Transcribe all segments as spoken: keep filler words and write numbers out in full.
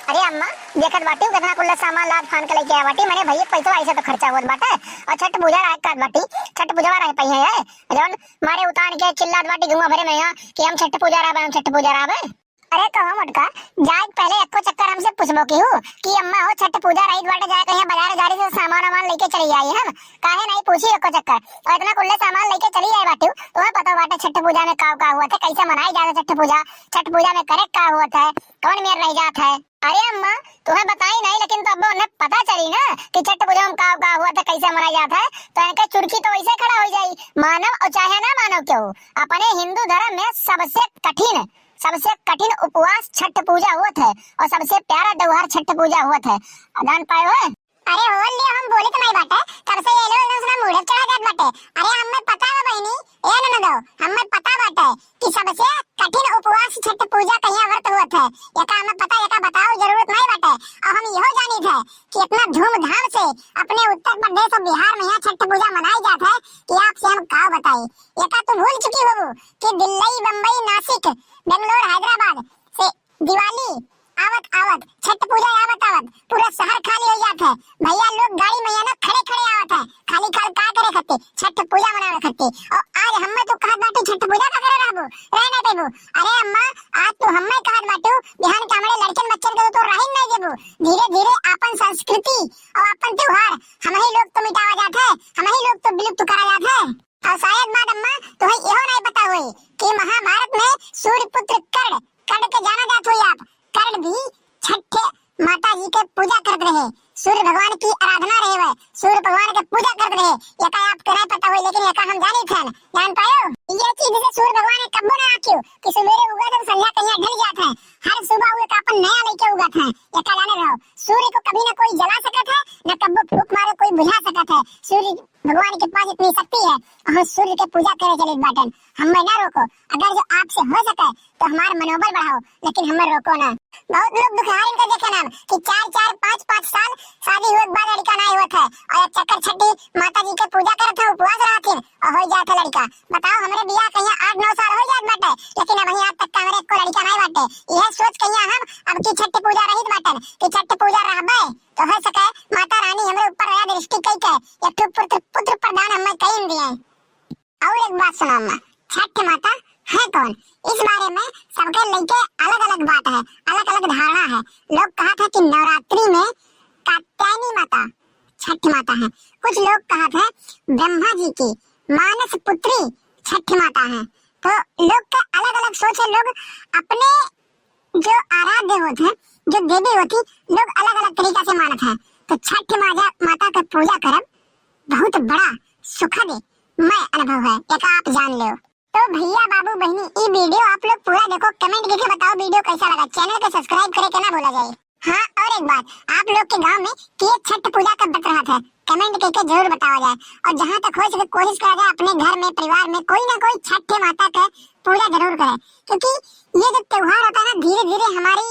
अरे अम्मा, देखत बाटी कितना कुल्ला सामान लाद फान के लेके आया बाटी, मने भैया पैसा ऐसे तो खर्चा होत बाटे। और छठ पूजा रहे कहत बाटी, छठ पूजा रहे पइहे है, जौन मारे उतान के चिल्लात बाटी गौवा भरे में यहाँ कि हम छठ पूजा रहबे, हम छठ पूजा रहबे। अरे कहो मोटका, जाए के पहले एको चक्कर हमसे पूछबो की हूँ कि अम्मा हो छठ पूजा रही बाटे, जाए कहीं बाजार जारी से सामान वामान लेके चली आई हम, काहे नहीं पूछी एको चक्कर। और इतना कुल्ले सामान लेके चली आई बाटी, तुम्हें पता बाटे छठ पूजा में का का हुआ था, कैसे मनाई जाता छठ पूजा, छठ पूजा में करे का हुआ था, कौन मेर रह जात है। अरे अम्मा, तुम्हें बताई नहीं, लेकिन तो अब उन्हें पता चली ना कि छठ पूजा में का का हुआ था, कैसे मनाई जात है, तो इनके चुड़की तो वैसे खड़ा हो जाई, मानव और चाहे ना मानव क्यों। अपने हिंदू धर्म में सबसे कठिन, सबसे कठिन उपवास छठ पूजा होत है और सबसे प्यारा त्योहार छठ पूजा होत है। जान पाए हो? अरे हो लियो, हम बोले तो नहीं बाटे, तब से ये लोग एकदम से मुड़े चढ़ा जात बाटे। अरे हमें पता है बहनी, ए ननदो, हमें पता बाटे कि सबसे कठिन उपवास छठ पूजा कहिया व्रत होत है। एका हमें पता, एका बताओ जरूरत नहीं बाटे। और हम यहो जानी थे कि इतना धूमधाम से अपने उत्तर प्रदेश और बिहार में यहाँ छठ पूजा मनाई जात है कि आपसे हम का बताई। एका तू भूल चुकी होबू कि दिल्ली, बम्बई, नासिक, बेंगलोर, हैदराबाद से दिवाली आवत आवत, छठ पूजा आवत आवत पूरा शहर खाली हो जात है। भैया लोग गाड़ी में यहाँ ना खड़े खड़े आवत है, खाली खाल का करे खत्ते, छठ पूजा मनावे खत्ते। और आज हमें तू कहत बाटू छठ पूजा का करे रहबू, रह नहीं पेबू। अरे अम्मा, आज तू हमें कहत बाटू, बिहान के हमारे लड़कन बच्चन के तो तू रहिन नहीं देबू। धीरे धीरे अपन संस्कृति और अपन त्योहार हम ही लोग तो मिटावा जात है, हम ही लोग तो विलुप्त करा जात है। और शायद बात अम्मा तुम्हें यहो नहीं पता होई कि महाभारत में सूर्य पुत्र कर्ण, कर्ण के जाना जात होई आप, कर्ण भी छठ माता जी के पूजा करत रहे, सूर्य भगवान की आराधना रहे, वह सूर्य भगवान के पूजा करत रहे। एका आपके नहीं पता होई, लेकिन एका हम जानी थे, जान पायो। ये चीज से सूर्य भगवान ने कब्बो ना आख्यो कि सुबेरे उगत और संध्या कहिया ढल जात है। हर सुबह वो एक अपन नया लेके उगत है। एका जाने रहो, सूर्य को कभी ना कोई जला सकत है, ना कब्बो फूंक मारे कोई बुझा सकत है। सूर्य भगवान के पास इतनी शक्ति है, हम सूर्य के पूजा करे चले बाटन, हमें ना रोको। अगर जो आपसे हो सके तो हमार मनोबल बढ़ाओ, लेकिन हमें रोको ना। बहुत लोग दुखियारिन का देखे ना कि चार चार पाँच पाँच साल शादी हुए के बाद लड़का नहीं होत है, और एक चक्कर छठी माता जी के पूजा करत है, उपवास रहथिन और हो जात है लड़का। बताओ, हमरे बियाह कहिया आठ नौ साल हो जात बाटे, लेकिन अबहीं आज तक का हमरे एको लड़का नहीं बाटे। यह सोच कहिया हम अब की छठ पूजा रहित बाटन कि छठ पूजा रहबे तो हो सके माता रानी हमरे ऊपर दया दृष्टि कई के एक ठो पुत्र, पुत्र प्रदान हमें कई दिए। और एक बात सुना अम्मा, छठ माता है कौन, इस बारे में सबके लेके अलग-अलग बात है, अलग-अलग धारणा है। लोग कहत है कि नवरात्रि में कात्यायनी माता छठ माता है, कुछ लोग कहत है ब्रह्मा जी की मानस पुत्री छठ माता है। तो लोग के अलग-अलग सोच है, लोग अपने जो आराध्य होत हैं, जो देवी होती, लोग अलग-अलग तरीका से मानत हैं। तो छठ माता, माता के पूजा करब बहुत बड़ा सुखद मैं अनुभव है, एक आप जान लेव। तो भैया, बाबू, बहिनी, ई video आप लोग पूरा देखो, comment करके बताओ video कैसा लगा। Channel के subscribe करे के ना भूला जाए। हाँ, और एक बात, आप लोग के गांव में के छठ पूजा का व्रत रहत है, comment करके जरूर बतावा जाए। और जहाँ तक हो सके कोशिश करा जाए अपने घर में, परिवार में कोई ना कोई छठ माता का पूजा जरूर करे, क्योंकि ये जो त्योहार होता है ना, धीरे धीरे हमारी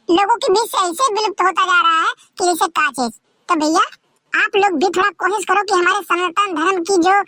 लोगों के बीच से ऐसे विलुप्त होता जा रहा है कि जैसे का चीज। तो भैया, आप लोग भी थोड़ा कोशिश करो कि हमारे सनातन धर्म की जो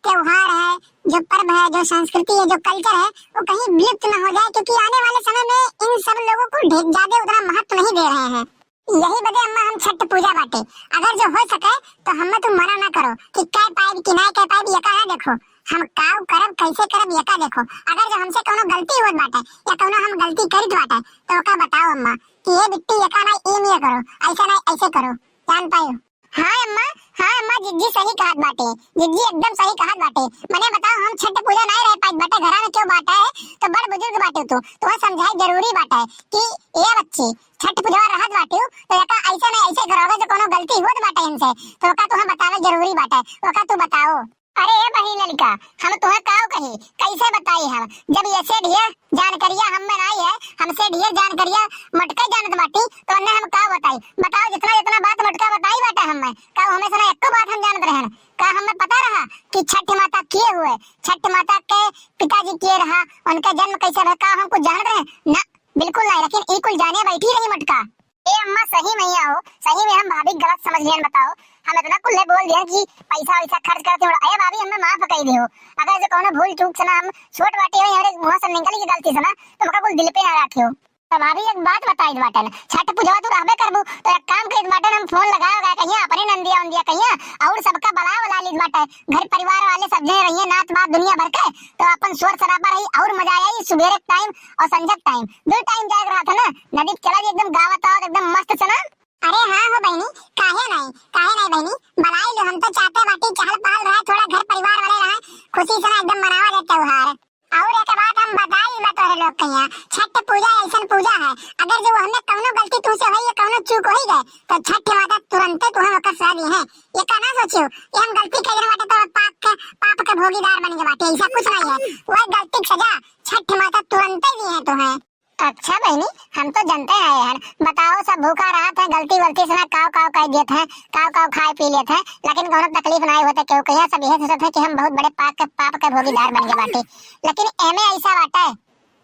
त्योहार है, जो पर्व है, जो संस्कृति है, जो culture है, वो कहीं विलुप्त ना हो जाए, क्योंकि आने वाले समय में इन सब लोगों को ढे-, ज्यादा उतना महत्व नहीं दे रहे हैं। यही बदे अम्मा हम छठ पूजा बाटे, अगर जो हो सके तो हमें तू मना ना करो कि कह पाइब कि ना कह पाइब, ये कहा देखो हम काव करब, कैसे करब, ये का देखो। अगर जो हमसे कोनो गलती होत बाटे या कोनो हम गलती करित बाटे तो ओका बताओ अम्मा कि ये बिट्टी ये का ना, ये नहीं करो, ऐसा ना, ऐसे करो, जान पायो। हाँ अम्मा, हाँ अम्मा, जिज्जी सही कहत बाटे, जिज्जी एकदम सही कहत बाटे। मने बताओ, हम छठ पूजा नहीं रह पाइत बाटे, घरा में क्यों बाटे है, तो बड़ बुजुर्ग बाटे तू, तुम्हें समझाई जरूरी बाटे कि ए बच्ची, छठ पूजा रहत बाटे तो एका ऐसे नहीं ऐसे करो, अगर जो कोनो गलती होत बाटे इनसे, तो ओका तुम्हें बतावे जरूरी बाटे, ओका तू बताओ। अरे ए बहिन ललिका, हम तुम्हें काव कही, कैसे बताई हम, जब ऐसे ढेर जानकारिया हम में नहीं है, हमसे ढेर जानकारिया मटका जानत बाटी, तो उन्हें हम का बताई? बताओ, जितना जितना बात मटका बताई बाटा हमें, का हमें से ना एको बात हम जानत रहन? का हमें पता रहा कि छठ माता के हुए, छठ माता के पिताजी के रहा, उनका जन्म कैसे रहा, का हम कुछ जानत रहे? ना, बिल्कुल नहीं। लेकिन ई कुल जाने बैठी रही मटका। ए अम्मा, सही में या हो, सही में हम भाभी गलत समझ लियन। बताओ, हम इतना कुल्ले बोल दिया कि पैसा वैसा खर्च करते हो। अरे भाभी, हमें माफ कर दियो, अगर जो कोनो भूल चूक से ना हम छोट बाटी हुई, हमरे मुंह से निकल गई गलती से ना, तो हमका कुल दिल पे ना रखियो। तो भाभी, एक बात बताई बाटन, छठ पूजवा तू रहबे करबू, तो एक काम करी बाटन, हम फोन लगाए, लगाए कहिया अपने नंदिया उंदिया कहिया और सबका बला, बला ली बाटे, घर परिवार वाले सब जने रहिए, नात बात दुनिया भर के, तो अपन शोर शराबा रही और मजा आई सुबेरे टाइम और संझक टाइम, दो टाइम जाए रहा था ना, नदी के चला जी एकदम गावत आवत एकदम मस्त से ना। अरे हाँ हो बहिनी, काहे नहीं, काहे नहीं बहिनी, बलाई लो, हम तो चाहते बाटी चहल पहल रहे, थोड़ा घर परिवार वाले रहे, खुशी से ना एकदम मनावा जाए त्योहार। और एक बात हम बताई बा तोहरे लोग के यहाँ, छठ पूजा ऐसन पूजा है, अगर जो हमें कौनो गलती तुमसे होई या कौनो चूक होई गए, तो छठ माता तुरंते तुम्हें ओकर सजा दी है। ये का ना सोचियो कि हम गलती कइले बाटे तो पाप के, पाप के भोगीदार बन के बाटे, ऐसा कुछ नहीं है। वह गलती की सजा छठ माता तुरंते दी है तुम्हें। अच्छा बहिनी, हम तो जनते हैं यार, बताओ सब भूखा रहत है, गलती वलती से ना काव काव कह देत है, काव काव खाए पी लेत है, लेकिन कौनो तकलीफ ना होते केहू के, सब यह सोचत है कि हम बहुत बड़े पाप के, पाप के भोगीदार बन गए बाटे। लेकिन एमे ऐसा बाटे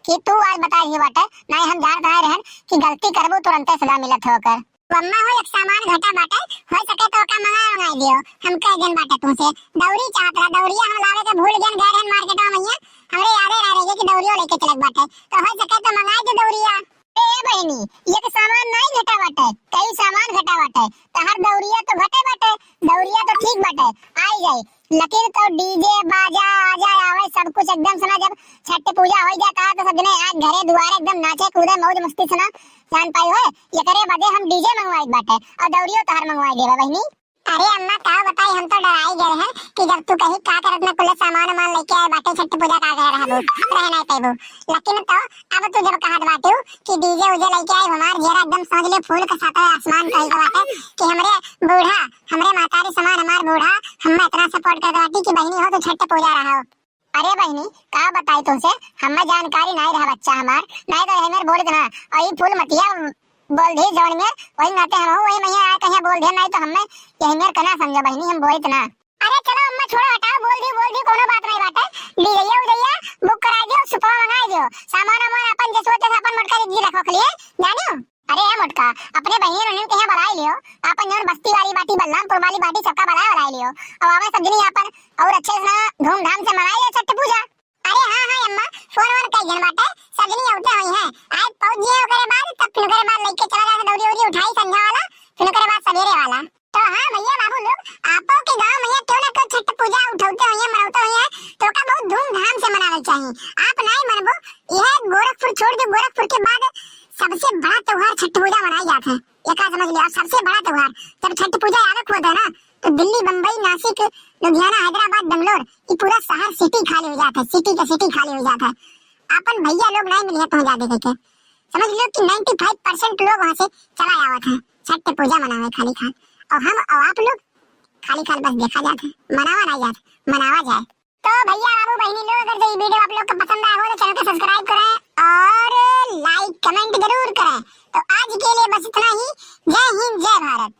कि तू आज बता रही बाटे, नहीं हम जानत ना रहन कि गलती करबू तुरंते सजा मिलत है ओकर। अम्मा हो, एक सामान घटा बाटे, हो सके तो ओका मंगा, मंगाई दियो। हम कह देन बाटे तुमसे, दौरी चाहत रहा, दौरिया हम लावे के भूल गए, गए रहन मार्केट में मैया, हमरे यादे रह रही कि दौरियो लेके चलक बाटे, तो हो सके तो मंगाई दे दौरिया। ए बहिनी, एक सामान नहीं घटा बाटे, कई सामान घटा बाटे, तहर दौरिया तो घटे बाटे, दौरिया तो ठीक बाटे, आई जाई, लेकिन तो डीजे बाजा आजा आवे, सब कुछ एकदम से ना, जब छठ पूजा हो जाता है तो सब जने आज घरे दुआरे एकदम नाचे कूदे मौज मस्ती से ना, जान पाई हो, एकरे बदे हम डीजे मंगवाई बाटे और दौरियो तहर मंगवाई देबा बहिनी। अरे अम्मा, का बताई, हम तो डराई गए हैं कि जब तू कहीं का करत में कुल सामान वामान लेके आए बाटे, छठ पूजा का करे रहबू, रह नहीं पैबू। लेकिन तो अब तू जब कहत बाटू कि डीजे उजे लेके आई, हमार जियरा एकदम समझ ले फूल के साथ आसमान कही के बाटे कि हमरे बूढ़ा, हमरे महतारी समान हमार बूढ़ा, हम इतना सपोर्ट करत बाटी कि बहिनी हो तो छठ पूजा रहो। अरे बहिनी, का बताई तुमसे, हमें जानकारी नहीं रहा बच्चा हमार, नहीं तो यही मेर बोलित ना, और ये फूल मतिया बोल दी जौन मेर, वही नाते हम वही मैया आए कहीं बोल दे, नहीं तो हमें यही मेर कना समझो बहिनी, हम बोलित ना। अरे चलो अम्मा छोड़ो हटाओ, बोल दी, बोल दी, कोनो बात नहीं बाटे, डीजे उजैया बुक कराई दियो, सुपवा मंगाई दियो, सामान वामान अपन जैसे होते अपन मोटका जी रखो के लिए, जानियो। अरे ए मोटका, अपने बहिनी रोनिन के यहाँ बुलाई लियो, अपन जौन बस्ती वाली बाटी, बलरामपुर वाली बाटी, सबका बुलाई, बुलाई लियो। अब आवे सब जनी अपन और अच्छे से ना धूमधाम से मनाई लियो छठ पूजा। अरे हाँ, हाँ अम्मा, फोन वोन कई जन बाटे, सब जनी औते होई हैं। आज पहुँच जिए ओकरे बाद, तब फिर ओकरे बाद लेके चला जाए दौरी उरी उठाई संझा वाला, फिर ओकरे बाद सवेरे वाला। तो हाँ भैया बाबू लोग, आपो के गाँव में क्यों ना क्यों छठ पूजा उठौते होई हैं, मनाते होई हैं, तो का बहुत धूमधाम से मनावे चाहिए। आप नहीं मनबो, यह गोरखपुर छोड़ दो, गोरखपुर के बाद सबसे बड़ा त्योहार छठ पूजा मनाई जात है। एका समझ लिया, सबसे बड़ा त्योहार। जब छठ पूजा आवे को होता है ना, तो दिल्ली, बम्बई, नासिक, लुधियाना, हैदराबाद, बेंगलोर, ये पूरा शहर सिटी खाली हो जाता है, सिटी के सिटी खाली हो जाता है। अपन भैया लोग नहीं मिले तो जाके देखे, समझ लो कि नाइंटी फ़ाइव परसेंट लोग वहाँ से चला आवत है छठ पूजा मनावे खाली खान। और हम और आप लोग खाली खान बस देखा जात है, मनावा नहीं जात, मनावा जाए। तो भैया बाबू बहिनी लोग, अगर जो ये वीडियो आप लोग को पसंद आया हो तो चैनल को सब्सक्राइब करें और लाइक कमेंट जरूर करें। तो आज के लिए बस इतना ही। जय हिंद, जय भारत।